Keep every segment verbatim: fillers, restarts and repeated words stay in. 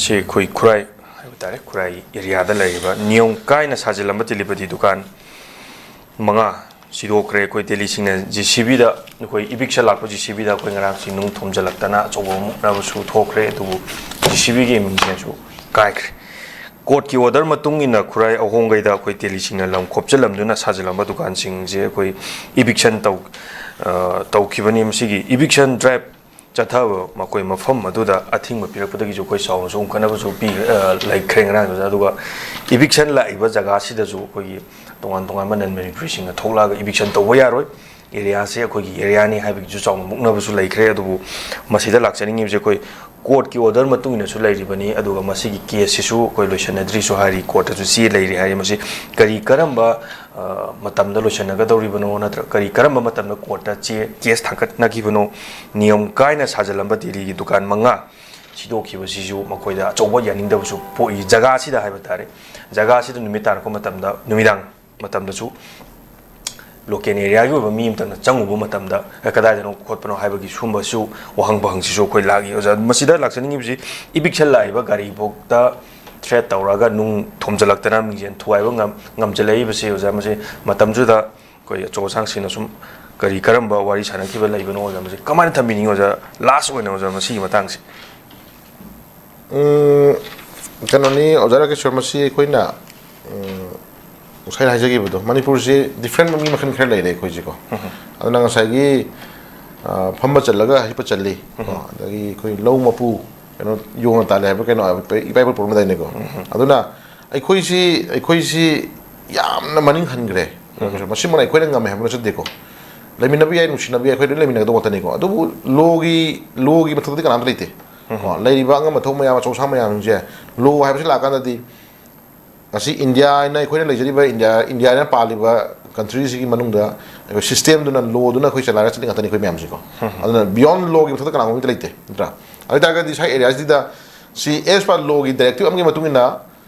ꯁꯤ ꯑꯩꯈꯣꯏ ꯈꯨꯔꯥꯏ ꯍꯥꯏꯕ ꯇꯥꯔꯦ, ꯈꯨꯔꯥꯏ ꯑꯦꯔꯤꯌꯥꯗ ꯂꯩꯔꯤꯕ ꯅꯤꯌꯣꯝ ꯀꯥꯏꯅ ꯁꯥꯖꯤꯜꯂꯝꯕ ꯇꯦꯂꯤꯄꯦꯊꯤ ꯗꯨꯀꯥꯟ ꯃꯉꯥ ꯁꯤꯗꯣꯛꯈ꯭ꯔꯦ꯫ ꯑꯩꯈꯣꯏ ꯇꯦꯂꯤꯁꯤꯡꯅ ꯖꯦ ꯁꯤ ꯕꯤꯗ, ꯑꯩꯈꯣꯏ ꯏꯕꯤꯛꯁꯟ ꯂꯥꯛꯄ ꯖꯦ ꯁꯤ ꯕꯤꯗ ꯑꯩꯈꯣꯏ ꯉꯔꯥꯡꯁꯤ ꯅꯨꯡ ꯊꯣꯝꯖꯤꯜꯂꯛꯇꯅ ꯑꯆꯧꯕ ꯑꯃꯨꯛꯅꯕꯁꯨ ꯊꯣꯛꯈ꯭ꯔꯦ, ꯑꯗꯨꯕꯨ ꯖꯦ ꯁꯤ ꯕꯤꯒꯤ ꯏꯃꯨꯡꯁꯤꯅꯁꯨ ꯀꯥꯏꯈ꯭ꯔꯦ꯫ ꯀꯣꯔꯠꯀꯤ ꯑꯣꯔꯗꯔ ꯃꯇꯨꯡ ꯏꯟꯅ ꯈꯨꯔꯥꯏ ꯑꯍꯣꯡꯒꯩꯗ ꯑꯩꯈꯣꯏ ꯇꯦꯂꯤꯁꯤꯡꯅ ꯂꯝ ꯈꯣꯞꯆꯜꯂꯝꯗꯨꯅ ꯁꯥꯖꯤꯜꯂꯝꯕ ꯗꯨꯀꯥꯟꯁꯤꯡꯁꯦ ꯑꯩꯈꯣꯏ ꯏꯕꯤꯛꯁꯟ ꯇꯧ-, ꯑ, ꯇꯧꯈꯤꯕꯅꯤ꯫ ꯃꯁꯤꯒꯤ ꯏꯕꯤꯛꯁꯟ ꯗ꯭ꯔꯥꯏꯕ ꯆꯠꯊꯕ ꯃꯈꯣꯏ ꯃꯐꯝ ꯑꯗꯨꯗ ꯑꯊꯤꯡꯕ ꯄꯤꯔꯛꯄꯗꯒꯤꯁꯨ ꯑꯩꯈꯣꯏ ꯆꯥꯎꯅꯁꯨ ꯎꯪꯈꯠꯅꯕꯁꯨ ꯄꯤ-, ꯑ, ꯂꯩꯈ꯭ꯔꯦ ꯉꯔꯥꯡꯗꯨꯗ꯫ ꯑꯗꯨꯒ ꯏꯕꯤꯛꯁꯟ ꯂꯥꯛꯏꯕ ꯖꯒꯥꯁꯤꯗꯁꯨ ꯑꯩꯈꯣꯏꯒꯤ ꯇꯣꯉꯥꯟ ꯇꯣꯉꯥꯟꯕ ꯅꯟ ꯃꯅꯤꯄꯨꯔꯤꯁꯤꯡꯅ ꯊꯣꯛꯂꯛꯑꯒ ꯏꯕꯤꯛꯁꯟ ꯇꯧꯕ ꯌꯥꯔꯣꯏ, ꯑꯦꯔꯤꯌꯥꯁꯦ ꯑꯩꯈꯣꯏꯒꯤ ꯑꯦꯔꯤꯌꯥꯅꯤ ꯍꯥꯏꯕꯒꯤꯁꯨ ꯆꯥꯎꯅ ꯃꯨꯛꯅꯕꯁꯨ ꯂꯩꯈ꯭ꯔꯦ꯫ ꯑꯗꯨꯕꯨ ꯃꯁꯤꯗ ꯂꯥꯛꯆꯅꯤꯡꯉꯤꯕꯁꯦ ꯑꯩꯈꯣꯏ ꯀꯣꯔꯠꯀꯤ ꯑꯣꯔꯗꯔ ꯃꯇꯨꯡ ꯏꯟꯅꯁꯨ ꯂꯩꯔꯤꯕꯅꯤ, ꯑꯗꯨꯒ ꯃꯁꯤꯒꯤ ꯀꯦꯁꯁꯤꯁꯨ ꯑꯩꯈꯣꯏ ꯂꯣꯏꯁꯤꯟꯅꯗ꯭ꯔꯤꯁꯨ ꯍꯥꯏꯔꯤ, ꯀꯣꯔꯠꯇꯁꯨ ꯆꯦ ꯂꯩꯔꯤ ꯍꯥꯏꯔꯤ꯫ ꯃꯁꯤ ꯀꯔꯤ ꯀꯔꯝꯕ, ꯑ, ꯃꯇꯝꯗ ꯂꯣꯏꯁꯤꯟꯅꯒꯗꯧꯔꯤꯕꯅꯣ, ꯅꯠꯇ꯭ꯔꯒ ꯀꯔꯤ ꯀꯔꯝꯕ ꯃꯇꯝꯗ ꯀꯣꯔꯠꯇ ꯆꯦ, ꯀꯦꯁ ꯊꯥꯡꯒꯠꯅꯈꯤꯕꯅꯣ? ꯅꯤꯌꯣꯝ ꯀꯥꯏꯅ ꯁꯥꯖꯤꯜꯂꯝꯕ ꯗꯦꯜꯂꯤꯒꯤ ꯗꯨꯀꯥꯟ ꯃꯉꯥ ꯁꯤꯗꯣꯛꯈꯤꯕꯁꯤꯁꯨ ꯃꯈꯣꯏꯗ ꯑꯆꯧꯕ ꯌꯥꯅꯤꯡꯗꯕꯁꯨ ꯄꯣꯛꯏ꯫ ꯖꯒꯥꯁꯤꯗ ꯍꯥꯏꯕ ꯇꯥꯔꯦ, ꯖꯒꯥꯁꯤꯗ ꯅꯨꯃꯤꯠ ꯇꯥꯔꯛꯄ ꯃꯇꯝꯗ, ꯅꯨꯃꯤꯗꯥꯡ ꯃꯇꯝꯗꯁꯨ ꯂꯣꯀꯦꯜ ꯑꯦꯔꯤꯌꯥꯒꯤ ꯑꯣꯏꯕ ꯃꯤ ꯑꯃꯇꯪꯅ ꯆꯪꯉꯨꯕ ꯃꯇꯝꯗ, "ꯑꯦ, ꯀꯗꯥꯏꯗꯅꯣ ꯈꯣꯠꯄꯅꯣ?" ꯍꯥꯏꯕꯒꯤ ꯁꯨꯝꯕꯁꯨ ꯋꯥꯍꯪ ꯋꯥꯍꯪꯁꯤꯁꯨ ꯑꯩꯈꯣꯏ ꯂꯥꯛꯏ꯫ ꯑꯣꯖꯥ, ꯃꯁꯤꯗ ꯂꯥꯛꯆꯅꯤꯡꯉꯤꯕꯁꯤ ꯏꯕꯤꯛꯁꯟ ꯂꯥꯛꯏꯕ ꯒꯥꯔꯤꯐꯥꯎꯗ ꯊ꯭ꯔꯦꯠ ꯇꯧꯔꯒ ꯅꯨꯡ ꯊꯣꯝꯖꯤꯜꯂꯛꯇꯅ ꯃꯤꯡꯖꯦꯜ ꯊꯨꯒꯥꯏꯕ ꯉꯝ-, ꯉꯝꯖꯤꯜꯂꯛꯏꯕꯁꯤ, ꯑꯣꯖꯥ, ꯃꯁꯤ ꯃꯇꯝꯗꯨꯗ ꯑꯩꯈꯣꯏ ꯑꯆꯧ ꯑꯁꯥꯡꯁꯤꯡꯅ ꯁꯨꯝ ꯀꯔꯤ ꯀꯔꯝꯕ ꯋꯥꯔꯤ ꯁꯥꯟꯅꯈꯤꯕ ꯂꯩꯕꯅꯣ, ꯑꯣꯖꯥ, ꯃꯁꯤ ꯀꯃꯥꯏꯅ ꯊꯝꯕꯤꯅꯤꯡꯉꯤ, ꯑꯣꯖꯥ? ꯂꯥꯁ ꯑꯣꯏꯅ, ꯑꯣꯖꯥ, ꯃꯁꯤꯒꯤ ꯃꯇꯥꯡꯁꯦ꯫ ꯎꯝ, ꯀꯩꯅꯣꯅꯤ, ꯑꯣꯖꯥ ꯔꯥꯀꯦꯁꯣꯔ, ꯃꯁꯤ ꯑꯩꯈꯣꯏꯅ, ꯎꯝ, ꯉꯁꯥꯏꯅ ꯍꯥꯏꯖꯈꯤꯕꯗꯣ, ꯃꯅꯤꯄꯨꯔꯁꯤ ꯗꯤꯐ꯭ꯔꯦꯟ ꯃꯤ ꯃꯈꯜ ꯈꯔ ꯂꯩꯔꯦ ꯑꯩꯈꯣꯏꯁꯦꯀꯣ꯫ ꯎꯝ꯫ ꯑꯗꯨꯅ ꯉꯁꯥꯏꯒꯤ, ꯑ, ꯐꯝꯕ ꯆꯠꯂꯒ ꯍꯤꯞꯄ ꯆꯠꯂꯤ, ꯎꯝ꯫ ꯀꯣ, ꯑꯗꯒꯤ ꯑꯩꯈꯣꯏ ꯂꯧ ꯃꯄꯨ ꯀꯩꯅꯣ ꯌꯣꯡꯅ ꯇꯥꯜꯂꯦ ꯍꯥꯏꯕ ꯀꯩꯅꯣ ꯏꯄꯥ ꯏꯄꯨ ꯄꯣꯛꯂꯝꯗꯥꯏꯅꯦꯀꯣ꯫ ꯎꯝ꯫ ꯑꯗꯨꯅ ꯑꯩꯈꯣꯏꯁꯤ, ꯑꯩꯈꯣꯏꯁꯤ ꯌꯥꯝꯅ ꯃꯅꯤꯡ ꯍꯟꯈ꯭ꯔꯦ꯫ ꯎꯝ꯫ ꯃꯁꯤꯃꯛꯅ ꯑꯩꯈꯣꯏꯅ ꯉꯝꯃꯦ ꯍꯥꯏꯕ ꯅꯠꯆꯗꯦꯀꯣ꯫ ꯂꯩꯃꯤꯟꯅꯕ ꯌꯥꯏ, ꯅꯨꯡꯁꯤꯅꯕ ꯌꯥꯏ, ꯑꯩꯈꯣꯏ ꯂꯣꯏ ꯂꯩꯃꯤꯟꯅꯒꯗꯧꯕ ꯉꯥꯛꯇꯅꯤꯀꯣ꯫ ꯑꯗꯨꯕꯨ ꯂꯣꯒꯤ, ꯂꯣꯒꯤ ꯃꯊꯛꯇꯗꯤ ꯀꯅꯥꯝꯇ ꯂꯩꯇꯦ꯫ ꯎꯝ꯫ ꯀꯣ, ꯂꯩꯔꯤꯕ ꯑꯉꯝ ꯑꯊꯧ ꯃꯌꯥꯝ, ꯑꯆꯧ ꯑꯁꯥꯡ ꯃꯌꯥꯝꯁꯦ, ꯂꯣ ꯍꯥꯏꯕꯁꯤ ꯂꯥꯛꯀꯥꯟꯗꯗꯤ ꯉꯁꯤ ꯏꯟꯗꯤꯌꯥ ꯍꯥꯏꯅ ꯑꯩꯈꯣꯏꯅ ꯂꯩꯖꯔꯤꯕ ꯏꯟꯗꯤꯌꯥ, ꯏꯟꯗꯤꯌꯥ ꯍꯥꯏꯅ ꯄꯥꯜꯂꯤꯕ ꯀꯟꯇ꯭ꯔꯤꯁꯤꯒꯤ ꯃꯅꯨꯡꯗ ꯑꯩꯈꯣꯏ ꯁꯤꯁꯇꯦꯝꯗꯨꯅ, ꯂꯣꯗꯨꯅ ꯑꯩꯈꯣꯏ ꯆꯂꯥꯏꯔ ꯆꯠꯂꯤ ꯉꯥꯛꯇꯅꯤ ꯑꯩꯈꯣꯏ ꯃꯌꯥꯝꯁꯤꯀꯣ꯫ ꯎꯝ꯫ ꯑꯗꯨꯅ ꯕꯤꯌꯣꯟ ꯂꯣꯒꯤ ꯃꯊꯛꯇ ꯀꯅꯥꯒꯨꯝꯕ ꯑꯃꯠꯇ ꯂꯩꯇꯦ, ꯅꯠꯇ꯭ꯔꯥ? ꯑꯗꯨ ꯑꯣꯏ ꯇꯥꯔꯒꯗꯤ ꯁ꯭ꯋꯥꯏ ꯑꯦꯔꯤꯌꯥꯁꯤꯗ ꯁꯤ ꯑꯦꯁ ꯄꯔ ꯂꯣꯒꯤ ꯗꯥꯏꯔꯦꯛꯇꯤꯞ ꯑꯃꯒꯤ ꯃꯇꯨꯡ ꯏꯟꯅ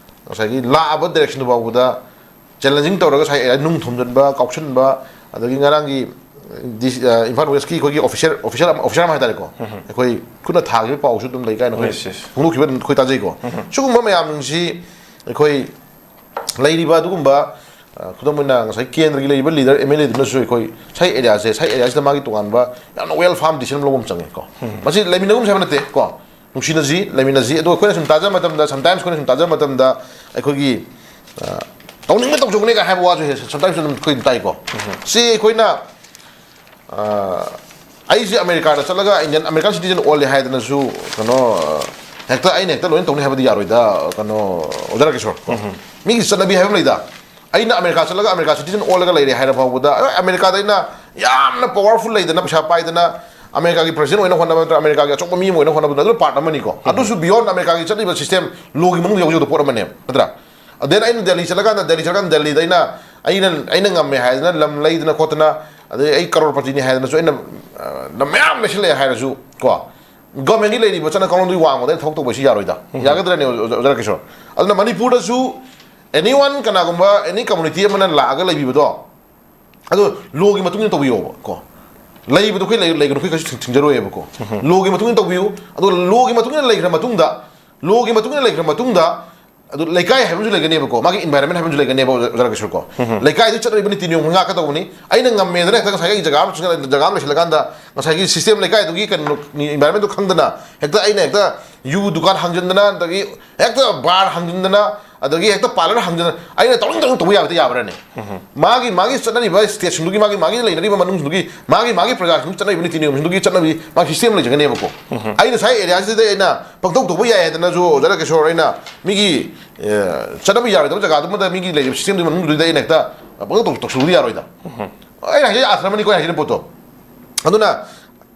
ꯉꯁꯥꯏꯒꯤ ꯂꯥꯛꯑꯕ ꯗꯥꯏꯔꯦꯛꯁꯟꯗꯨ ꯐꯥꯎꯕꯗ ꯆꯦꯂꯦꯟꯖꯤꯡ ꯇꯧꯔꯒ ꯁ꯭ꯋꯥꯏ ꯑꯦꯔꯤꯌꯥ ꯅꯨꯡ ꯊꯣꯝꯖꯤꯟꯕ, ꯀꯥꯎꯁꯟꯕ, ꯑꯗꯒꯤ ꯉꯔꯥꯡꯒꯤ ꯗꯤ ꯁꯤ, ꯑ, ꯏꯝꯐꯥꯜ ꯋꯦꯁꯀꯤ ꯑꯩꯈꯣꯏꯒꯤ ꯑꯣꯐꯤꯁꯤꯌꯦꯜ, ꯑꯣꯐꯤꯁꯤꯌꯦꯜ ꯑꯃ, ꯑꯣꯐꯤꯁꯤꯌꯦꯜ ꯑꯃ ꯍꯥꯏꯇꯥꯔꯦꯀꯣ, ꯑꯩꯈꯣꯏ ꯈꯨꯠꯅ ꯊꯥꯈꯤꯕ ꯄꯥꯎꯁꯨ ꯑꯗꯨꯝ ꯂꯩ ꯀꯥꯏꯅ ꯑꯩꯈꯣꯏ Yes, yes. ꯐꯣꯡꯗꯣꯛꯈꯤꯕ ꯑꯗꯨꯝ ꯑꯩꯈꯣꯏ ꯇꯥꯖꯩꯀꯣ꯫ ꯁꯤꯒꯨꯝꯕ ꯃꯌꯥꯝꯁꯤ ꯑꯩꯈꯣꯏ ꯂꯩꯔꯤꯕ ꯑꯗꯨꯒꯨꯝꯕ, ꯑ, ꯈꯨꯗꯝ ꯑꯣꯏꯅ ꯉꯁꯥꯏ ꯀꯦꯟꯗ꯭ꯔꯒꯤ ꯂꯩꯔꯤꯕ ꯂꯤꯗꯔ ꯑꯦꯝ ꯑꯦꯜ ꯑꯦꯗꯨꯅꯁꯨ ꯑꯩꯈꯣꯏ ꯁꯥꯏ ꯑꯦꯔꯤꯌꯥꯁꯦ, ꯁꯥꯏ ꯑꯦꯔꯤꯌꯥꯁꯤꯗ ꯃꯥꯒꯤ ꯇꯣꯉꯥꯟꯕ ꯌꯥꯝꯅ ꯋꯦꯜ ꯐꯥꯝ ꯗꯤꯁꯤꯖꯟ ꯂꯧꯕ ꯑꯃ ꯆꯪꯉꯦꯀꯣ꯫ ꯃꯁꯤ ꯂꯩꯃꯤꯟꯅꯒꯨꯝꯁꯦ ꯍꯥꯏꯕ ꯅꯠꯇꯦ ꯀꯣ, ꯅꯨꯡꯁꯤꯅꯁꯤ, ꯂꯩꯃꯤꯟꯅꯁꯤ꯫ ꯑꯗꯣ ꯑꯩꯈꯣꯏꯅ ꯁꯨꯝ ꯇꯥꯖꯕ ꯃꯇꯝꯗ, ꯁꯝꯇꯥꯏꯝꯁ ꯑꯩꯈꯣꯏꯅ ꯁꯨꯝ ꯇꯥꯖꯕ ꯃꯇꯝꯗ ꯑꯩꯈꯣꯏꯒꯤ, ꯑ, ꯇꯧꯅꯤꯡꯕ ꯇꯧꯖꯧꯅꯦꯒ ꯍꯥꯏꯕ ꯋꯥꯁꯨ ꯍꯦꯛ ꯁꯝꯇꯥꯏꯝꯁ ꯑꯗꯨꯝ ꯑꯩꯈꯣꯏ ꯑꯗꯨꯝ ꯇꯥꯏꯀꯣ꯫ ꯁꯤ ꯑꯩꯈꯣꯏꯅ, ꯑ, ꯑꯩꯁꯦ ꯑꯃꯦꯔꯤꯀꯥꯗ ꯆꯠꯂꯒ ꯏꯟꯗꯤꯌꯟ, ꯑꯃꯦꯔꯤꯀꯥꯟ ꯁꯤꯇꯤꯖꯟ ꯑꯣꯜꯂꯦ ꯍꯥꯏꯗꯅꯁꯨ ꯀꯩꯅꯣ, ꯑ, ꯍꯦꯛꯇ ꯑꯩꯅ ꯍꯦꯛꯇ ꯂꯣꯏꯅ ꯇꯧꯅꯤ ꯍꯥꯏꯕꯗꯤ ꯌꯥꯔꯣꯏꯗ, ꯀꯩꯅꯣ, ꯑꯣꯖꯥ ꯔꯥꯀꯦꯁꯣꯔ꯫ ꯃꯤꯒꯤ ꯆꯠꯅꯕꯤ ꯍꯥꯏꯕ ꯑꯃ ꯂꯩꯗ꯫ ꯑꯩꯅ ꯑꯃꯦꯔꯤꯀꯥ ꯆꯠꯂꯒ ꯑꯃꯦꯔꯤꯀꯥ ꯁꯤꯇꯤꯖꯟ ꯑꯣꯜꯂꯒ ꯂꯩꯔꯦ ꯍꯥꯏꯔ ꯐꯥꯎꯕꯗ, ꯑ, ꯑꯃꯦꯔꯤꯀꯥꯗ ꯑꯩꯅ ꯌꯥꯝꯅ ꯄꯋꯥꯔꯐꯨꯜ ꯂꯩꯗꯅ, ꯄꯩꯁꯥ ꯄꯥꯏꯗꯅ, ꯑꯃꯦꯔꯤꯀꯥꯒꯤ ꯄ꯭ꯔꯁꯤꯗꯦꯟ ꯑꯣꯏꯅ ꯍꯣꯠꯅꯕ ꯅꯠꯇ꯭ꯔꯒ ꯑꯃꯦꯔꯤꯀꯥꯒꯤ ꯑꯆꯧꯕ ꯃꯤ ꯑꯃ ꯑꯣꯏꯅ ꯍꯣꯠꯅꯕꯗ ꯑꯗꯨꯅ ꯄꯥꯔꯠ ꯑꯃꯅꯤꯀꯣ꯫ ꯑꯗꯨꯁꯨ ꯕꯤꯌꯣꯟ ꯑꯃꯦꯔꯤꯀꯥꯒꯤ ꯆꯠꯂꯤꯕ ꯁꯤꯁꯇꯦꯝ, ꯂꯣꯒꯤ ꯃꯅꯨꯡꯗ ꯌꯧꯖꯕ ꯄꯣꯠ ꯑꯃꯅꯦꯕ, ꯅꯠꯇ꯭ꯔꯥ? ꯑꯗꯩ ꯑꯩꯅ ꯗꯦꯜꯂꯤ ꯆꯠꯂꯀꯥꯟꯗ, ꯗꯦꯜꯂꯤ ꯆꯠꯂꯀꯥꯟꯗ ꯗꯦꯜꯂꯤꯗ ꯑꯩꯅ, ꯑꯩꯅ, ꯑꯩꯅ ꯉꯝꯃꯦ ꯍꯥꯏꯗꯅ ꯂꯝ ꯂꯩꯗꯅ ꯈꯣꯠꯇꯅ, ꯑꯗꯩ ꯑꯩ ꯀꯔꯣꯔꯄꯇꯤꯅꯤ ꯍꯥꯏꯗꯅꯁꯨ ꯑꯩꯅ, ꯑ, ꯂꯝ ꯃꯌꯥꯝ ꯂꯩꯁꯤꯜꯂꯛꯑꯦ ꯍꯥꯏꯔꯁꯨ ꯀꯣ, ꯒꯣꯔꯃꯦꯟꯒꯤ ꯂꯩꯔꯤꯕ ꯆꯠꯅ ꯀꯥꯡꯂꯣꯟꯗꯨꯒꯤ ꯋꯥꯡꯃꯗ ꯑꯩꯅ ꯊꯕꯛ ꯇꯧꯕꯁꯤ ꯌꯥꯔꯣꯏꯗ꯫ ꯌꯥꯒꯗ꯭ꯔꯅꯦ, ꯑꯣꯖꯥ, ꯑꯣꯖꯥ ꯔꯥꯀꯦꯁꯣꯔ? ꯑꯗꯨꯅ ꯃꯅꯤꯄꯨꯔꯗꯁꯨ ꯑꯦꯅꯤ ꯋꯥꯟ, ꯀꯅꯥꯒꯨꯝꯕ ꯑꯦꯅꯤ ꯀꯝꯃꯨꯅꯤꯇꯤ ꯑꯃꯅ ꯂꯥꯛꯑꯒ ꯂꯩꯕꯤꯕꯗꯣ, ꯑꯗꯣ ꯂꯣꯒꯤ ꯃꯇꯨꯡ ꯏꯟꯅ ꯇꯧꯕꯤꯌꯣꯕ ꯀꯣ꯫ ꯂꯩꯕꯗꯣ ꯑꯩꯈꯣꯏ ꯂꯩ-, ꯂꯩꯒꯅꯨ, ꯑꯩꯈꯣꯏ ꯀꯩꯁꯨ ꯊꯤꯡ-, ꯊꯤꯡꯖꯔꯣꯏꯕꯀꯣ꯫ ꯂꯣꯒꯤ ꯃꯇꯨꯡ ꯏꯟꯅ ꯇꯧꯕꯤꯌꯨ꯫ ꯑꯗꯣ ꯂꯣꯒꯤ ꯃꯇꯨꯡ ꯏꯟꯅ ꯂꯩꯈ꯭ꯔ ꯃꯇꯨꯡꯗ, ꯂꯣꯒꯤ ꯃꯇꯨꯡ ꯏꯟꯅ ꯂꯩꯈ꯭ꯔ ꯃꯇꯨꯡꯗ, ꯑꯗꯨ ꯂꯩꯀꯥꯏ ꯍꯥꯏꯕ ꯑꯃꯁꯨ ꯂꯩꯒꯅꯦꯕꯀꯣ, ꯃꯥꯒꯤ ꯏꯟꯚꯥꯏꯔꯣꯟꯃꯦꯟ ꯍꯥꯏꯕ ꯑꯃꯁꯨ ꯂꯩꯒꯅꯦꯕ, ꯑꯣꯖꯥ, ꯑꯣꯖꯥ ꯔꯥꯀꯦꯁꯣꯔ ꯀꯣ꯫ ꯂꯩꯀꯥꯏꯗꯨꯒꯤ ꯆꯠꯅꯔꯤꯕ ꯅꯤꯇꯤ ꯅꯤꯌꯣꯝ ꯉꯥꯛꯀꯗꯧꯕꯅꯤ꯫ ꯑꯩꯅ ꯉꯝꯃꯦꯗꯅ ꯍꯦꯛꯇ ꯉꯁꯥꯏꯒꯤ ꯖꯒꯥ ꯑꯃ ꯆꯠꯂ-, ꯖꯒꯥ ꯑꯃ ꯂꯩꯁꯤꯜꯂꯀꯥꯟꯗ ꯉꯁꯥꯏꯒꯤ ꯁꯤꯁꯇꯦꯝ, ꯂꯩꯀꯥꯏꯗꯨꯒꯤ ꯀꯩꯅꯣ, ꯏꯟꯚꯥꯏꯔꯣꯟꯃꯦꯟꯗꯣ ꯈꯪꯗꯅ ꯍꯦꯛꯇ ꯑꯩꯅ ꯍꯦꯛꯇ ꯌꯨ ꯗꯨꯀꯥꯟ ꯍꯥꯡꯖꯤꯟꯗꯅ, ꯑꯗꯒꯤ ꯍꯦꯛꯇ ꯕꯥꯔ ꯍꯥꯡꯖꯤꯟꯗꯅ, ꯑꯗꯒꯤ ꯍꯦꯛꯇ ꯄꯥꯔꯂꯔ ꯍꯥꯡꯖꯤꯟꯗꯅ, ꯑꯩꯅ ꯇꯧꯅꯤꯡ ꯇꯧꯅꯤꯡ ꯇꯧꯕ ꯌꯥꯕ ꯍꯦꯛꯇ ꯌꯥꯕ꯭ꯔꯅꯦ? ꯃꯥꯒꯤ, ꯃꯥꯒꯤ ꯆꯠꯅꯔꯤꯕ ꯁ꯭ꯇꯦꯠꯁꯤꯡꯗꯨꯒꯤ, ꯃꯥꯒꯤ, ꯃꯥꯒꯤ ꯂꯩꯅꯔꯤꯕ ꯃꯅꯨꯡꯁꯤꯡꯗꯨꯒꯤ, ꯃꯥꯒꯤ, ꯃꯥꯒꯤ ꯄ꯭ꯔꯖꯥꯁꯤꯡꯗꯨꯒꯤ ꯆꯠꯅꯔꯤꯕ ꯅꯤꯇꯤ ꯅꯤꯌꯣꯝꯁꯤꯡꯗꯨꯒꯤ ꯆꯠꯅꯕꯤ, ꯃꯥꯒꯤ ꯁꯤꯁꯇꯦꯝ ꯂꯩꯖꯒꯅꯦꯕꯀꯣ꯫ ꯑꯩꯅ ꯉꯁꯥꯏ ꯑꯦꯔꯤꯌꯥꯁꯤꯗ ꯑꯩꯅ ꯄꯪꯇꯧ ꯇꯧꯕ ꯌꯥꯏ ꯍꯥꯏꯗꯅꯁꯨ, ꯑꯣꯖꯥ ꯔꯥꯀꯦꯁꯣꯔ, ꯑꯩꯅ ꯃꯤꯒꯤ, ꯑꯦ, ꯆꯠꯅꯕ ꯌꯥꯔꯣꯏꯗꯕ ꯖꯒꯥꯗꯨꯃꯗ ꯃꯤꯒꯤ ꯂꯩꯔꯤꯕ ꯁꯤꯁꯇꯦꯝꯗꯨꯒꯤ ꯃꯅꯨꯡꯗꯨꯗ ꯑꯩꯅ ꯍꯦꯛꯇ ꯄꯪꯇꯧ ꯇꯧ-, ꯇꯧꯁꯤꯜꯂꯨꯕꯗꯤ ꯌꯥꯔꯣꯏꯗ꯫ ꯑꯩꯅ ꯍꯥꯏꯖꯩ ꯑꯥꯔꯊ ꯑꯃꯅꯤꯀꯣ, ꯑꯩꯅ ꯍꯥꯏꯖꯔꯤꯕ ꯄꯣꯠꯇꯣ꯫ ꯑꯗꯨꯅ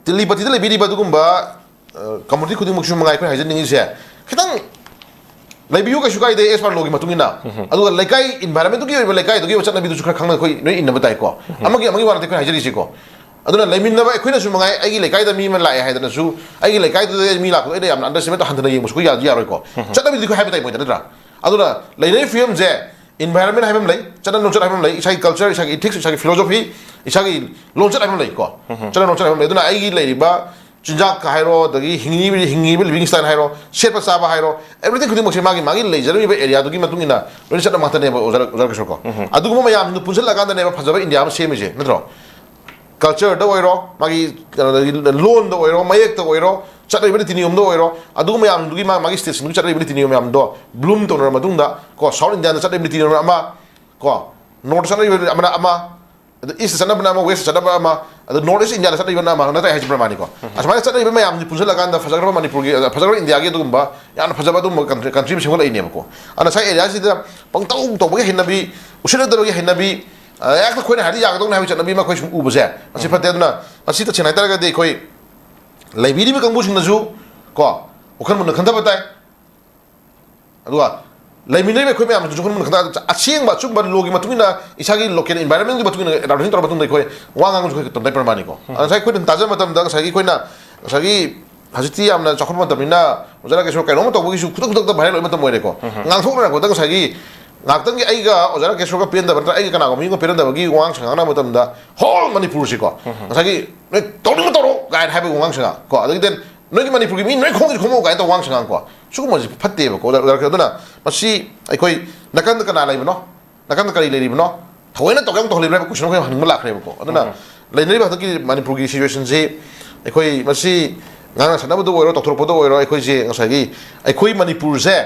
ꯇꯤꯂꯤꯄꯇꯤꯗ ꯂꯩꯕꯤꯔꯤꯕ ꯑꯗꯨꯒꯨꯝꯕ, ꯑ, ꯀꯝꯃꯨꯅꯤꯇꯤ ꯈꯨꯗꯤꯡꯃꯛꯁꯨ ꯃꯉꯥꯏ ꯑꯩꯈꯣꯏꯅ ꯍꯥꯏꯖꯅꯤꯡꯉꯤꯁꯦ, ꯈꯤꯇꯪ ꯂꯩꯕꯤꯌꯨ, ꯀꯩꯁꯨ ꯀꯥꯏꯗꯦ, ꯑꯦꯁ ꯄꯥꯔ ꯂꯣꯒꯤ ꯃꯇꯨꯡ ꯏꯟꯅ꯫ ꯑꯗꯨꯒ ꯂꯩꯀꯥꯏ, ꯏꯟꯚꯥꯏꯔꯣꯟꯃꯦꯟꯗꯨꯒꯤ ꯑꯣꯏꯕ ꯂꯩꯀꯥꯏꯗꯨꯒꯤ ꯑꯣꯏꯕ ꯆꯠꯅꯕꯤꯗꯨꯁꯨ ꯈꯔ ꯈꯪꯅ ꯑꯩꯈꯣꯏ ꯂꯣꯏ ꯏꯟꯅꯕ ꯇꯥꯏꯀꯣ꯫ ꯑꯃꯒꯤ, ꯑꯃꯒꯤ ꯋꯥ ꯅꯠꯇꯦ ꯑꯩꯈꯣꯏꯅ ꯍꯥꯏꯖꯔꯤꯁꯤꯀꯣ꯫ ꯑꯗꯨꯅ ꯂꯩꯃꯤꯟꯅꯕ ꯑꯩꯈꯣꯏꯅꯁꯨ ꯃꯉꯥꯏ, ꯑꯩꯒꯤ ꯂꯩꯀꯥꯏꯗ ꯃꯤ ꯑꯃ ꯂꯥꯛꯑꯦ ꯍꯥꯏꯗꯅꯁꯨ, ꯑꯩꯒꯤ ꯂꯩꯀꯥꯏꯗꯨꯗ ꯃꯤ ꯂꯥꯛꯄꯗꯣ ꯑꯩꯅ ꯌꯥꯝꯅ ꯑꯟꯗꯔꯁꯇꯤꯃꯦꯠ ꯍꯟꯊꯅ ꯌꯦꯡꯕꯁꯨ ꯑꯩꯈꯣꯏ ꯌꯥꯗꯤ ꯌꯥꯔꯣꯏꯀꯣ꯫ ꯆꯠꯅꯕꯤꯗꯨꯗꯤ ꯑꯩꯈꯣꯏ ꯍꯥꯏꯕ ꯇꯥꯏ ꯃꯣꯏꯗ, ꯅꯠꯇ꯭ꯔꯥ? ꯑꯗꯨꯅ ꯂꯩꯅꯔꯤꯕ ꯐꯤꯕꯝꯁꯦ, ꯏꯟꯚꯥꯏꯔꯣꯟꯃꯦꯟ ꯍꯥꯏꯕ ꯑꯃ ꯂꯩ, ꯆꯠꯅ ꯂꯣꯟꯆꯠ ꯍꯥꯏꯕ ꯑꯃ ꯂꯩ, ꯏꯁꯥꯒꯤ ꯀꯜꯆꯔ, ꯏꯁꯥꯒꯤ ꯏꯊꯤꯛꯁ, ꯏꯁꯥꯒꯤ ꯐꯤꯂꯣꯁꯣꯐꯤ, ꯏꯁꯥꯒꯤ ꯂꯣꯟꯆꯠ ꯍꯥꯏꯕ ꯑꯃ ꯂꯩꯀꯣ꯫ ꯆꯠꯅ ꯂꯣꯟꯆꯠ ꯍꯥꯏꯕ ꯑꯃ ꯂꯩ꯫ ꯑꯗꯨꯅ ꯑꯩꯒꯤ ꯂꯩꯔꯤꯕ ꯆꯤꯟꯖꯥꯛ ꯍꯥꯏꯔꯣ, ꯑꯗꯒꯤ ꯍꯤꯡꯉꯤꯕ, ꯍꯤꯡꯉꯤꯕ living style ꯍꯥꯏꯔꯣ, ꯁꯦꯠꯄ ꯆꯥꯕ ꯍꯥꯏꯔꯣ, everything ꯈꯨꯗꯤꯡꯃꯛꯁꯦ ꯃꯥꯒꯤ, ꯃꯥꯒꯤ ꯂꯩꯖꯔꯝꯃꯤꯕ areaꯗꯨꯒꯤ ꯃꯇꯨꯡ ꯏꯟꯅ ꯂꯣꯏꯅ ꯆꯠꯅꯕ ꯉꯥꯛꯇꯅꯦꯕ, ꯑꯣꯖꯥ, ꯑꯣꯖꯥ ꯀꯤꯁꯣꯔ ꯀꯣ꯫ ꯑꯗꯨꯒꯨꯝꯕ ꯃꯌꯥꯝꯗꯨ ꯄꯨꯟꯁꯤꯜꯂꯀꯥꯟꯗꯅꯦꯕ ꯐꯖꯕ ꯏꯟꯗꯤꯌꯥ ꯑꯃ ꯁꯦꯝꯃꯤꯁꯦ, ꯅꯠꯇ꯭ꯔꯣ? Cultureꯗ ꯑꯣꯏꯔꯣ, ꯃꯥꯒꯤ ꯀꯩꯅꯣꯗꯒꯤ ꯂꯣꯟꯗ ꯑꯣꯏꯔꯣ, ꯃꯌꯦꯛꯇ ꯑꯣꯏꯔꯣ, ꯆꯠꯅꯔꯤꯕ ꯅꯤꯇꯤ ꯅꯤꯌꯣꯝꯗ ꯑꯣꯏꯔꯣ, ꯑꯗꯨꯒꯨꯝꯕ ꯃꯌꯥꯝꯗꯨꯒꯤ ꯃꯥ-, ꯃꯥꯒꯤ stateꯁꯤꯡꯗꯨꯒꯤ ꯆꯠꯅꯔꯤꯕ ꯅꯤꯇꯤ ꯅꯤꯌꯣꯝ ꯃꯌꯥꯝꯗꯣ bloom ꯇꯧꯅꯔ ꯃꯇꯨꯡꯗ ꯀꯣ, South Indiaꯗ ꯆꯠꯅꯔꯤꯕ ꯅꯤꯇꯤ ꯅꯤꯌꯣꯝ ꯑꯃ ꯀꯣ, North ꯆꯠꯅꯔꯤꯕ ꯑꯃꯅ ꯑꯃ, ꯑꯗ East ꯆꯠꯅꯕꯅ ꯑꯃ, West ꯆꯠꯅꯕ ꯑꯃ, ꯑꯗ North East Indiaꯗ ꯆꯠꯅꯔꯤꯕꯅ ꯑꯃ, ꯅꯠꯇ꯭ꯔꯥ ꯍꯥꯏꯁꯤ ꯄ꯭ꯔꯃꯥꯅꯤꯀꯣ? ꯑꯁꯨꯃꯥꯏꯅ ꯆꯠꯅꯔꯤꯕ ꯃꯌꯥꯝꯁꯤ ꯄꯨꯟꯁꯤꯜꯂꯀꯥꯟꯗ ꯐꯖꯈ꯭ꯔꯕ ꯃꯅꯤꯄꯨꯔꯒꯤ, ꯑ, ꯐꯖꯈ꯭ꯔꯕ ꯏꯟꯗꯤꯌꯥꯒꯤ ꯑꯗꯨꯒꯨꯝꯕ ꯌꯥꯝꯅ ꯐꯖꯕ ꯑꯗꯨꯒꯨꯝꯕ country, country ꯑꯃ ꯁꯦꯝꯒꯠꯂꯛꯏꯅꯦꯕꯀꯣ꯫ ꯑꯗꯨꯅ ꯉꯁꯥꯏ areaꯁꯤꯗ ꯄꯪꯇꯧ ꯇꯧꯕꯒꯤ ꯍꯩꯅꯕꯤ, ꯎꯁꯤꯠꯅꯗꯕꯒꯤ ꯍꯩꯅꯕꯤ, ꯑ, ꯍꯦꯛꯇ ꯑꯩꯈꯣꯏꯅ ꯍꯥꯏꯔꯗꯤ ꯌꯥꯒꯗꯧꯅꯦ ꯍꯥꯏꯕꯒꯤ ꯆꯠꯅꯕꯤ ꯑꯃ ꯑꯩꯈꯣꯏ ꯁꯨꯝ ꯎꯕꯁꯦ, ꯃꯁꯤ ꯐꯠꯇꯦ꯫ ꯑꯗꯨꯅ ꯃꯁꯤ ꯇꯁꯦꯡꯅ ꯍꯥꯏꯇꯥꯔꯒꯗꯤ ꯑꯩꯈꯣꯏ ꯂꯩꯕꯤꯔꯤꯕ ꯀꯥꯡꯕꯨꯁꯤꯡꯅꯁꯨ ꯀꯣ, ꯋꯥꯈꯜ ꯃꯨꯟꯅ ꯈꯟꯊꯕ ꯇꯥꯏ꯫ ꯑꯗꯨꯒ ꯂꯩꯃꯤꯟꯅꯔꯤꯕ ꯑꯩꯈꯣꯏ ꯃꯌꯥꯝꯁꯤꯅꯁꯨ ꯋꯥꯈꯜ ꯃꯨꯟꯅ ꯈꯟꯊ-, ꯑꯁꯦꯡꯕ ꯑꯆꯨꯝꯕ lawꯒꯤ ꯃꯇꯨꯡ ꯏꯟꯅ, ꯏꯁꯥꯒꯤ local environmentꯀꯤ ꯃꯇꯨꯡ ꯏꯟꯅ adaptation ꯇꯧꯔ ꯃꯇꯨꯡꯗ ꯑꯩꯈꯣꯏ ꯋꯥ ꯉꯥꯡꯕꯁꯨ ꯑꯩꯈꯣꯏ ꯇꯝꯗ ꯄ꯭ꯔꯃꯥꯅꯤꯀꯣ꯫ ꯑꯗ ꯉꯁꯥꯏ ꯑꯩꯈꯣꯏꯅ ꯇꯥꯖꯕ ꯃꯇꯝꯗ ꯉꯁꯥꯏꯒꯤ ꯑꯩꯈꯣꯏꯅ, ꯉꯁꯥꯏꯒꯤ ꯍꯧꯖꯤꯛꯇꯤ ꯌꯥꯝꯅ ꯆꯥꯎꯈꯠꯄ ꯃꯇꯝꯅꯤꯅ ꯑꯣꯖꯥ ꯔꯥꯀꯦꯁꯣꯔ ꯀꯩꯅꯣꯝꯃ ꯇꯧꯕꯒꯤꯁꯨ ꯈꯨꯗꯛ ꯈꯨꯗꯛꯇ viral ꯑꯣꯏꯕ ꯃꯇꯝ ꯑꯣꯏꯔꯦꯀꯣ꯫ ꯉꯥꯡꯊꯣꯛꯅꯔꯛꯄꯗ ꯉꯁꯥꯏꯒꯤ ꯉꯥꯏꯍꯥꯛꯇꯪꯒꯤ ꯑꯩꯒ ꯑꯣꯖꯥ ꯔꯥꯀꯦꯁꯣꯔꯒ ꯄꯦꯟꯗꯕ ꯅꯠꯇ꯭ꯔꯒ ꯑꯩꯒ ꯀꯅꯥꯒꯨꯝꯕ ꯃꯤꯒ ꯄꯦꯟꯗꯕꯒꯤ ꯋꯥꯉꯥꯡ ꯁꯉꯥꯡ ꯉꯥꯡꯅꯕ ꯃꯇꯝꯗ whole ꯃꯅꯤꯄꯨꯔꯁꯤꯀꯣ, ꯉꯁꯥꯏꯒꯤ "ꯅꯣꯏ ꯇꯧꯅꯤꯡꯕ ꯇꯧꯔꯣ" ꯀꯥꯏꯅ ꯍꯥꯏꯕꯒꯤ ꯋꯥꯉꯥꯡ ꯁꯉꯥꯡ ꯀꯣ, ꯑꯗꯒꯤ then "ꯅꯣꯏꯒꯤ ꯃꯅꯤꯄꯨꯔꯒꯤ ꯃꯤ ꯅꯣꯏ ꯈꯣꯡꯁꯤ ꯈꯣꯡꯉꯣ" ꯀꯥꯏꯅ ꯇꯧꯕ ꯋꯥꯉꯥꯡ ꯁꯉꯥꯡ ꯀꯣ, ꯁꯤꯒꯨꯝꯕꯁꯤ ꯐꯠꯇꯦꯕꯀꯣ꯫ ꯑꯗꯨꯅ ꯃꯁꯤ ꯑꯩꯈꯣꯏ ꯅꯥꯀꯟꯗ ꯀꯅꯥ ꯂꯩꯕꯅꯣ, ꯅꯥꯀꯟꯗ ꯀꯔꯤ ꯂꯩꯔꯤꯕꯅꯣ, ꯊꯑꯣꯏꯅ ꯇꯧꯒꯦ ꯑꯃ ꯇꯧꯍꯜꯂꯤꯕ꯭ꯔꯥ ꯍꯥꯏꯕ question ꯑꯃ ꯑꯩꯈꯣꯏ ꯍꯪꯅꯤꯡꯕ ꯂꯥꯛꯈ꯭ꯔꯦꯕꯀꯣ꯫ ꯑꯗꯨꯅ ꯂꯩꯅꯔꯤꯕ ꯍꯟꯗꯛꯀꯤ ꯃꯅꯤꯄꯨꯔꯒꯤ situationꯁꯤ ꯑꯩꯈꯣꯏ ꯃꯁꯤ ꯉꯥꯡꯅ ꯁꯛꯅꯕꯗ ꯑꯣꯏꯔꯣ, ꯇꯧꯊꯣꯔꯛꯄꯗ ꯑꯣꯏꯔꯣ, ꯑꯩꯈꯣꯏꯁꯦ ꯉꯁꯥꯏꯒꯤ ꯑꯩꯈꯣꯏ ꯃꯅꯤꯄꯨꯔꯁꯦ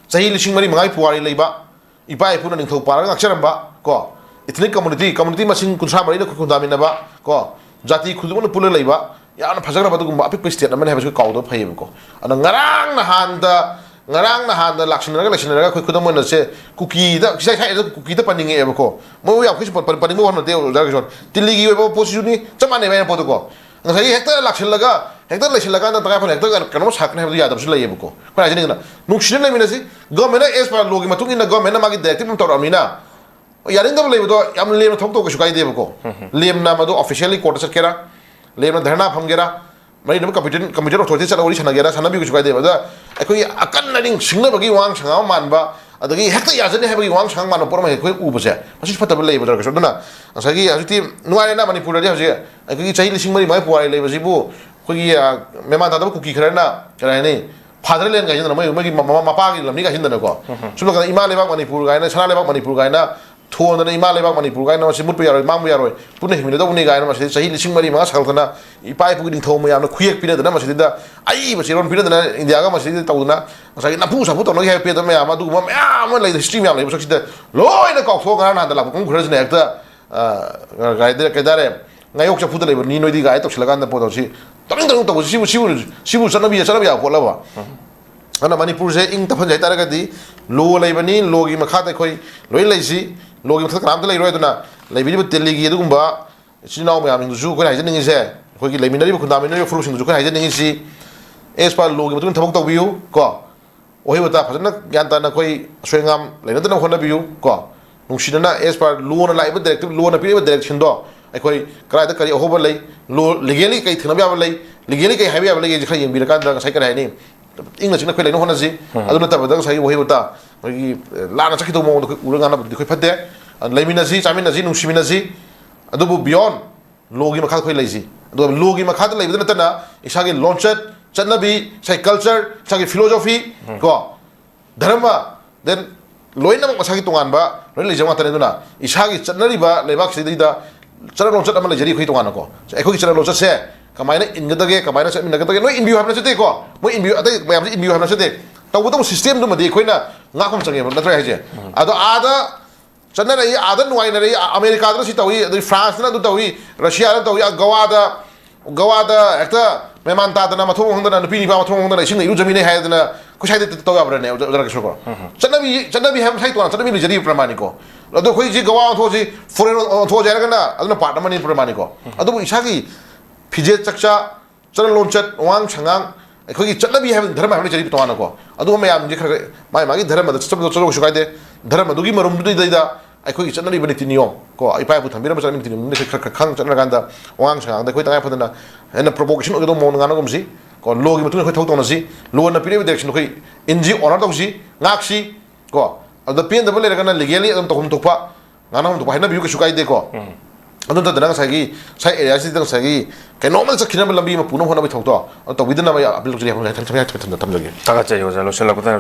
ꯆꯍꯤ ꯂꯤꯁꯤꯡ ꯃꯔꯤ ꯃꯉꯥꯒꯤ ꯄꯨꯋꯥꯔꯤ ꯂꯩꯕ, ꯏꯄꯥ ꯏꯄꯨꯅ ꯅꯤꯡꯊꯧ ꯄꯥꯜꯂꯒ ꯉꯥꯛꯆꯔꯝꯕ ꯀꯣ, ethnic community, community ꯃꯁꯤꯡ ꯀꯨꯟꯊ꯭ꯔꯥ ꯃꯔꯤꯅ ꯈꯨ-, ꯈꯨꯟꯗꯥꯃꯤꯟꯅꯕ ꯀꯣ, ꯖꯥꯇꯤ ꯈꯨꯗꯤꯡꯃꯛꯅ ꯄꯨꯜꯂ ꯂꯩꯕ, ꯌꯥꯝꯅ ꯐꯖꯈ꯭ꯔꯕ ꯑꯗꯨꯒꯨꯝꯕ ꯑꯄꯤꯛꯄ state ꯑꯃꯅꯤ ꯍꯥꯏꯕꯁꯤ ꯀꯥꯎꯗꯕ ꯐꯩꯌꯦꯕꯀꯣ꯫ ꯑꯗꯣ ꯉꯔꯥꯡ ꯅꯍꯥꯟꯗ, ꯉꯔꯥꯡ ꯅꯍꯥꯟꯗ ꯂꯥꯛꯁꯤꯟꯅꯔꯒ, ꯂꯩꯁꯤꯟꯅꯔꯒ ꯑꯩꯈꯣꯏ ꯈꯨꯗꯝ ꯑꯣꯏꯅ ꯁꯦ ꯀꯨꯀꯤꯗ, ꯏꯁꯥ ꯏꯁꯥ ꯀꯨꯀꯤꯗ ꯄꯟꯅꯤꯡꯉꯛꯑꯦꯕꯀꯣ꯫ ꯃꯣꯏꯕꯨ ꯌꯥꯝ ꯀꯩꯁꯨ ꯄꯟ-, ꯄꯟ-, ꯄꯟꯅꯤꯡꯕ ꯋꯥꯐꯝ ꯅꯠꯇꯦ ꯑꯣꯖꯥ ꯀꯤꯁꯣꯔ꯫ ꯗꯤꯜꯂꯤꯒꯤ ꯑꯣꯏꯕ ꯄꯣꯠꯁꯤꯁꯨꯅꯤ, ꯆꯞ ꯃꯥꯟꯅꯩ ꯍꯥꯏꯅ ꯄꯣꯠꯇꯨꯀꯣ꯫ ꯉꯁꯥꯏꯒꯤ ꯍꯦꯛꯇ ꯂꯥꯛꯁꯤꯜꯂꯒ, ꯍꯦꯛꯇ ꯂꯩꯁꯤꯜꯂꯀꯥꯟꯗ ꯇꯉꯥꯏ ꯐꯗꯅ ꯍꯦꯛꯇ ꯀꯩꯅꯣꯝ ꯁꯥꯔꯛꯀꯅꯤ ꯍꯥꯏꯕꯗꯨ ꯌꯥꯗꯕꯁꯨ ꯂꯩꯌꯦꯕꯀꯣ꯫ ꯑꯩꯈꯣꯏꯅ ꯍꯥꯏꯖꯅꯤꯡꯉꯤꯅ ꯅꯨꯡꯁꯤꯅ ꯂꯩꯃꯤꯟꯅꯁꯤ, governmentꯅ as per lawꯒꯤ ꯃꯇꯨꯡ ꯏꯟꯅ governmentꯅ ꯃꯥꯒꯤ directive ꯑꯃ ꯇꯧꯔꯛꯑꯕꯅꯤꯅ, ꯌꯥꯅꯤꯡꯗꯕ ꯂꯩꯕꯗꯣ ꯌꯥꯝ ꯂꯦꯝꯅ ꯊꯕꯛ ꯇꯧꯕ ꯀꯩꯁꯨ ꯀꯥꯏꯗꯦꯕꯀꯣ꯫ ꯂꯦꯝꯅ ꯃꯗꯨ officially courtꯇ ꯆꯠꯀꯦꯔꯥ, ꯂꯦꯝꯅ ꯙꯔꯅꯥ ꯐꯝꯒꯦꯔꯥ, ꯃꯔꯤ ꯂꯩꯅꯕ competent, competent authority ꯆꯠꯂꯒ ꯋꯥꯔꯤ ꯁꯥꯟꯅꯒꯦꯔꯥ, ꯁꯥꯟꯅꯕꯤꯌꯨ ꯀꯩꯁꯨ ꯀꯥꯏꯗꯦꯕ꯫ ꯑꯗ ꯑꯩꯈꯣꯏꯒꯤ ꯑꯀꯟ ꯑꯔꯤꯡ ꯁꯤꯡꯅꯕꯒꯤ ꯋꯥꯉꯥꯡ ꯁꯉꯥꯡ ꯃꯥꯟꯕ, ꯑꯗꯒꯤ ꯍꯦꯛꯇ ꯌꯥꯖꯅꯤ ꯍꯥꯏꯕꯒꯤ ꯋꯥꯉꯥꯡ ꯁꯉꯥꯡ ꯃꯥꯟꯕ ꯄꯣꯠ ꯑꯃ ꯑꯩꯈꯣꯏ ꯎꯕꯁꯦ, ꯃꯁꯤꯁꯨ ꯐꯠꯇꯕ ꯂꯩꯕ ꯗꯔꯀꯥꯔꯁꯨ꯫ ꯑꯗꯨꯅ ꯉꯁꯥꯏꯒꯤ ꯍꯧꯖꯤꯛꯇꯤ ꯅꯨꯡꯉꯥꯏꯔꯦꯅ ꯃꯅꯤꯄꯨꯔꯗꯗꯤ ꯍꯧꯖꯤꯛ ꯑꯩꯈꯣꯏꯒꯤ ꯆꯍꯤ ꯂꯤꯁꯤꯡ ꯃꯔꯤ ꯃꯉꯥ ꯄꯨꯋꯥꯔꯤ ꯂꯩꯕꯁꯤꯕꯨ ꯑꯩꯈꯣꯏꯒꯤ, ꯑ, ꯃꯦꯃꯥꯟ ꯇꯥꯗꯕ ꯀꯨꯀꯤ ꯈꯔꯅ, ꯀꯔꯤ ꯍꯥꯏꯅꯤ, ꯐꯥꯗꯔꯂꯦꯟ ꯀꯥꯏꯁꯤꯟꯗꯅ, ꯃꯣꯏ, ꯃꯣꯏꯒꯤ ꯃ-, ꯃ-, ꯃꯄꯥꯒꯤ ꯂꯝꯅꯤ ꯀꯥꯏꯁꯤꯟꯗꯅꯀꯣ꯫ ꯁꯨꯝ ꯂꯥꯛꯀꯥꯟꯗ ꯏꯃꯥ ꯂꯩꯕꯥꯛ ꯃꯅꯤꯄꯨꯔ ꯀꯥꯏꯅ, ꯁꯅꯥ ꯂꯩꯕꯥꯛ ꯃꯅꯤꯄꯨꯔ ꯀꯥꯏꯅ ꯊꯣꯟꯗꯅ, ꯏꯃꯥ ꯂꯩꯕꯥꯛ ꯃꯅꯤꯄꯨꯔ ꯀꯥꯏꯅ ꯃꯁꯤ ꯃꯨꯠꯄ ꯌꯥꯔꯣꯏ, ꯃꯥꯡꯕ ꯌꯥꯔꯣꯏ, ꯄꯨꯟꯅ ꯍꯤꯡꯃꯤꯟꯅꯗꯧꯕꯅꯤ ꯀꯥꯏꯅ ꯃꯁꯤꯗ ꯆꯍꯤ ꯂꯤꯁꯤꯡ ꯃꯔꯤ ꯃꯉꯥ ꯁꯥꯒꯠꯇꯅ, ꯏꯄꯥ ꯏꯄꯨꯒꯤ ꯅꯤꯡꯊꯧ ꯃꯌꯥꯝꯅ ꯈꯨꯌꯦꯛ ꯄꯤꯅꯗꯅ, ꯃꯁꯤꯗ ꯑꯏꯕ ꯆꯤꯔꯣꯜ ꯄꯤꯅꯗꯅ, ꯏꯟꯗꯤꯌꯥꯒ ꯃꯁꯤꯗ ꯇꯧꯗꯅ, ꯉꯁꯥꯏꯒꯤ ꯅꯝꯐꯨ ꯁꯥꯐꯨ ꯇꯧꯅꯒꯦ ꯍꯥꯏꯕ ꯄꯦꯠꯇꯕ ꯃꯌꯥꯝ, ꯑꯗꯨꯒꯨꯝꯕ ꯃꯌꯥꯝ ꯑꯃ ꯂꯩꯗꯅ, ꯍꯤꯁꯇ꯭ꯔꯤ ꯃꯌꯥꯝ ꯂꯩꯕ ꯁꯛꯁꯤꯗ ꯂꯣꯏꯅ ꯀꯥꯎꯊꯣꯛꯑꯒ ꯉꯔꯥꯡ ꯅꯍꯥꯟꯗ ꯂꯥꯛꯄ ꯀꯥꯡꯕꯨ ꯈꯔꯁꯤꯅ ꯍꯦꯛꯇ, ꯑ, ꯀꯩ ꯍꯥꯏꯇꯥꯔꯦ, ꯀꯩ ꯍꯥꯏꯇꯥꯔꯦ, ꯉꯥꯌꯣꯛ ꯆꯐꯨꯗ ꯂꯩꯕ ꯅꯤ ꯅꯣꯏꯗꯤ ꯀꯥꯏ ꯇꯧꯁꯤꯜꯂꯀꯥꯟꯗ ꯄꯣꯠ ꯇꯧꯁꯤ꯫ ꯇꯧꯅꯤꯡ ꯇꯧꯅꯤꯡ ꯇꯧꯕꯁꯤ, ꯁꯤꯕꯨ, ꯁꯤꯕꯨ, ꯁꯤꯕꯨ ꯆꯠꯅꯕꯤ, ꯆꯠꯅꯕ ꯌꯥꯕ ꯄꯣꯠꯂꯕ? ꯑꯗꯨꯅ ꯃꯅꯤꯄꯨꯔꯁꯦ ꯏꯪ ꯇꯞꯍꯟꯁꯦ ꯍꯥꯏꯇꯥꯔꯒꯗꯤ, ꯂꯣ ꯂꯩꯕꯅꯤ, ꯂꯣꯒꯤ ꯃꯈꯥꯗ ꯑꯩꯈꯣꯏ ꯂꯣꯏ ꯂꯩꯁꯤ, ꯂꯣꯒꯤ ꯃꯊꯛꯇ ꯀꯅꯥꯝꯇ ꯂꯩꯔꯣꯏ꯫ ꯑꯗꯨꯅ ꯂꯩꯕꯤꯔꯤꯕ ꯗꯦꯜꯂꯤꯒꯤ ꯑꯗꯨꯒꯨꯝꯕ ꯏꯆꯤꯜ ꯏꯅꯥꯎ ꯃꯌꯥꯝꯁꯤꯡꯗꯨꯁꯨ ꯑꯩꯈꯣꯏꯅ ꯍꯥꯏꯖꯅꯤꯡꯉꯤꯁꯦ, ꯑꯩꯈꯣꯏꯒꯤ ꯂꯩꯃꯤꯟꯅꯔꯤꯕ, ꯈꯨꯟꯗꯥꯃꯤꯟꯅꯔꯤꯕ ꯐꯨꯔꯨꯞꯁꯤꯡꯗꯨꯁꯨ ꯑꯩꯈꯣꯏꯅ ꯍꯥꯏꯖꯅꯤꯡꯉꯤꯁꯤ, as per ꯂꯣꯒꯤ ꯃꯇꯨꯡ ꯏꯟꯅ ꯊꯕꯛ ꯇꯧꯕꯤꯌꯨ ꯀꯣ꯫ ꯋꯥꯍꯩ ꯋꯥꯇꯥ ꯐꯖꯅ ꯒ꯭ꯌꯥꯟ ꯇꯥꯅ ꯑꯩꯈꯣꯏ ꯑꯁꯣꯏ ꯑꯉꯥꯝ ꯂꯩꯅꯗꯅꯕ ꯍꯣꯠꯅꯕꯤꯌꯨ ꯀꯣ꯫ ꯅꯨꯡꯁꯤꯅꯅ, as per ꯂꯣꯅ ꯂꯥꯛꯏꯕ directive, ꯂꯣꯅ ꯄꯤꯔꯛꯏꯕ directionꯗꯣ ꯑꯩꯈꯣꯏ ꯀꯗꯥꯏꯗ ꯀꯔꯤ ꯑꯍꯣꯕ ꯂꯩ, ꯂꯣ, legally ꯀꯔꯤ ꯊꯦꯡꯅꯕ ꯌꯥꯕ ꯂꯩ, legally ꯀꯔꯤ ꯍꯥꯏꯕ ꯌꯥꯕ ꯂꯩꯒꯦꯁꯦ ꯈꯔ ꯌꯦꯡꯕꯤꯔꯀꯥꯟꯗ, ꯉꯁꯥꯏ ꯀꯔꯤ ꯍꯥꯏꯅꯤ, ꯏꯪꯅ ꯆꯤꯛꯅ ꯑꯩꯈꯣꯏ ꯂꯩꯅ ꯍꯣꯠꯅꯁꯤ꯫ ꯑꯗꯨ ꯅꯠꯇꯕꯗ ꯉꯁꯥꯏꯒꯤ ꯋꯥꯍꯩ ꯋꯥꯇꯥ ꯑꯩꯈꯣꯏꯒꯤ, ꯑ, ꯂꯥꯟꯅ ꯆꯠꯈꯤꯗꯧꯕ ꯃꯑꯣꯡꯗ ꯑꯩꯈꯣꯏ ꯎꯔꯒ ꯉꯥꯡꯅꯕꯗꯨꯗꯤ ꯑꯩꯈꯣꯏ ꯐꯠꯇꯦ꯫ ꯑ, ꯂꯩꯃꯤꯟꯅꯁꯤ, ꯆꯥꯃꯤꯟꯅꯁꯤ, ꯅꯨꯡꯁꯤꯃꯤꯟꯅꯁꯤ꯫ ꯑꯗꯨꯕꯨ beyond ꯂꯣꯒꯤ ꯃꯈꯥꯗ ꯑꯩꯈꯣꯏ ꯂꯩꯁꯤ꯫ ꯑꯗꯨꯒ ꯂꯣꯒꯤ ꯃꯈꯥꯗ ꯂꯩꯕꯗ ꯅꯠꯇꯅ ꯏꯁꯥꯒꯤ ꯂꯣꯟꯆꯠ, ꯆꯠꯅꯕꯤ, ꯏꯁꯥꯒꯤ culture, ꯏꯁꯥꯒꯤ philosophy ꯀꯣ, ꯙꯔꯃ, then ꯂꯣꯏꯅꯃꯛ ꯃꯁꯥꯒꯤ ꯇꯣꯉꯥꯟꯕ ꯂꯣꯏꯅ ꯂꯩꯖꯕ ꯉꯥꯛꯇꯅꯤ꯫ ꯑꯗꯨꯅ ꯏꯁꯥꯒꯤ ꯆꯠꯅꯔꯤꯕ ꯂꯩꯕꯥꯛꯁꯤꯗꯩꯗ ꯆꯠꯅ ꯂꯣꯟꯆꯠ ꯑꯃ ꯂꯩꯖꯔꯤ ꯑꯩꯈꯣꯏ ꯇꯣꯉꯥꯟꯅꯀꯣ꯫ ꯑꯩꯈꯣꯏꯒꯤ ꯆꯠꯅ ꯂꯣꯟꯆꯠꯁꯦ ꯀꯃꯥꯏꯅ ꯏꯟꯒꯗꯒꯦ, ꯀꯃꯥꯏꯅ ꯆꯠꯃꯤꯟꯅꯒꯗꯒꯦ, ꯂꯣꯏ ꯏꯟꯕꯤꯌꯨ ꯍꯥꯏꯕ ꯅꯠꯆꯗꯦꯀꯣ꯫ ꯃꯣꯏ ꯏꯟꯕꯤꯌꯨ, ꯑꯇꯩ ꯃꯌꯥꯝꯁꯦ ꯏꯟꯕꯤꯌꯨ ꯍꯥꯏꯕ ꯅꯠꯆꯗꯦ꯫ ꯇꯧꯕꯇꯕꯨ systemꯗꯨꯃꯗꯤ ꯑꯩꯈꯣꯏꯅ ꯉꯥꯛꯄ ꯑꯃ ꯆꯪꯉꯦꯕ, ꯅꯠꯇ꯭ꯔꯥ ꯍꯥꯏꯁꯦ? ꯑꯗꯣ ꯑꯥꯗ ꯆꯠꯅꯔꯛꯏ, ꯑꯥꯗ ꯅꯨꯡꯉꯥꯏꯅꯔꯛꯏ, ꯑ-, ꯑꯃꯦꯔꯤꯀꯥꯗꯅ ꯁꯤ ꯇꯧꯏ, ꯑꯗꯩ ꯐ꯭ꯔꯥꯟꯁꯇꯅ ꯑꯗꯨ ꯇꯧꯏ, ꯔꯁꯤꯌꯥꯗ ꯇꯧꯏ, ꯑ, ꯒꯋꯥꯗ, ꯒꯋꯥꯗ ꯍꯦꯛꯇ ꯃꯦꯃꯥꯟ ꯇꯥꯗꯅ ꯃꯊꯣꯡ ꯈꯪꯗꯅ ꯅꯨꯄꯤ ꯅꯨꯄꯥ ꯃꯊꯣꯡ ꯈꯪꯗꯅ ꯏꯁꯤꯡꯗ ꯏꯔꯨꯖꯃꯤꯟꯅꯩ ꯍꯥꯏꯗꯅ ꯑꯩꯈꯣꯏ ꯁ꯭ꯋꯥꯏꯗ ꯇꯧ ꯌꯥꯕ꯭ꯔꯅꯦ, ꯑꯣꯖꯥ, ꯑꯣꯖꯥ ꯀ꯭ꯔꯤꯁꯅꯀꯣ? ꯆꯠꯅꯕꯤ, ꯆꯠꯅꯕꯤ ꯍꯥꯏꯕ ꯃꯁꯥꯒꯤ ꯇꯣꯉꯥꯟꯅ ꯆꯠꯅꯕꯤ ꯂꯩꯖꯔꯤꯕ ꯄ꯭ꯔꯃꯥꯟꯅꯤꯀꯣ꯫ ꯑꯗꯣ ꯑꯩꯈꯣꯏ ꯍꯧꯖꯤꯛ ꯒꯋꯥ ꯑꯣꯟꯊꯣꯛꯑꯁꯤ, foreign ꯑꯣꯟꯊꯣꯛꯑꯁꯤ ꯍꯥꯏꯔꯒꯅ ꯑꯗꯨꯅ part ꯑꯃꯅꯤ ꯄ꯭ꯔꯃꯥꯟꯅꯤꯀꯣ꯫ ꯑꯗꯨꯕꯨ ꯏꯁꯥꯒꯤ ꯐꯤꯖꯦꯠ ꯆꯛꯆꯥ, ꯆꯠꯅ ꯂꯣꯟꯆꯠ, ꯋꯥꯉꯥꯡ ꯁꯉꯥꯡ, ꯑꯩꯈꯣꯏꯒꯤ ꯆꯠꯅꯕꯤ ꯍꯥꯏꯕ, ꯙꯔꯃ ꯍꯥꯏꯕ ꯂꯩꯖꯔꯤꯕ ꯇꯣꯉꯥꯟꯅꯀꯣ꯫ ꯑꯗꯨꯒꯨꯝꯕ ꯃꯌꯥꯝꯁꯦ ꯈꯔ ꯈꯔ ꯃꯥꯒꯤ ꯃꯥꯒꯤ ꯙꯔꯃꯗ ꯆꯠꯆꯕꯗꯣ ꯆꯠꯆꯧ ꯀꯩꯁꯨ ꯀꯥꯏꯗꯦ꯫ ꯙꯔꯃꯗꯨꯒꯤ ꯃꯔꯨꯝꯗꯨꯗꯩꯗ ꯑꯩꯈꯣꯏꯒꯤ ꯆꯠꯅꯔꯤꯕ ꯅꯤꯇꯤ ꯅꯤꯌꯣꯝ ꯀꯣ, ꯏꯄꯥ ꯏꯄꯨ ꯊꯝꯕꯤꯔꯝꯕ ꯆꯠꯅꯔꯤꯕ ꯅꯤꯇꯤ ꯅꯤꯌꯣꯝꯗꯨꯗ ꯈꯔ ꯈꯔ ꯈꯪ ꯆꯠꯅꯔꯀꯥꯟꯗ ꯋꯥꯉꯥꯡ ꯁꯉꯥꯡꯗ ꯑꯩꯈꯣꯏ ꯇꯉꯥꯏ ꯐꯗꯅ ꯍꯦꯟꯅ provocation ꯑꯣꯏꯒꯗꯧꯕ ꯃꯑꯣꯡꯗ ꯉꯥꯡꯅꯒꯨꯝꯁꯤ ꯀꯣ꯫ ꯂꯣꯒꯤ ꯃꯇꯨꯡ ꯏꯟꯅ ꯑꯩꯈꯣꯏ ꯊꯕꯛ ꯇꯧꯅꯁꯤ꯫ ꯂꯣꯅ ꯄꯤꯔꯛꯏꯕ direction ꯑꯩꯈꯣꯏ ꯏꯟꯁꯤ, honour ꯇꯧꯁꯤ, ꯉꯥꯛꯁꯤ꯫ ꯀꯣ, ꯑꯗꯨꯗ ꯄꯦꯟꯗꯕ ꯂꯩꯔꯒꯅ legally ꯑꯗꯨꯝ ꯇꯧꯐꯝ ꯊꯣꯛꯄ, ꯉꯥꯡꯅꯐꯝ ꯊꯣꯛꯄ ꯍꯥꯏꯅꯕꯤꯌꯨ, ꯀꯩꯁꯨ ꯀꯥꯏꯗꯦꯀꯣ꯫ ꯎꯝ꯫ ꯑꯗꯨ ꯅꯠꯇꯗꯅ ꯉꯁꯥꯏꯒꯤ ꯁ꯭ꯋꯥꯏ areaꯁꯤꯗ ꯉꯁꯥꯏꯒꯤ ꯀꯩꯅꯣꯝꯃ ꯆꯠꯈꯤꯅꯕ ꯂꯝꯕꯤ ꯑꯃ ꯄꯨꯅꯕ ꯍꯣꯠꯅꯕꯒꯤ ꯊꯕꯛꯇꯣ ꯑꯗꯨ ꯇꯧꯕꯤꯗꯅꯕ ꯑꯩ appeal ꯇꯧꯖꯔꯤ, ꯊꯝꯖꯒꯦ꯫ ꯊꯥꯒꯠꯆꯔꯤ ꯑꯣꯖꯥ꯫ ꯂꯣꯏꯁꯤꯜꯂꯛꯄꯗ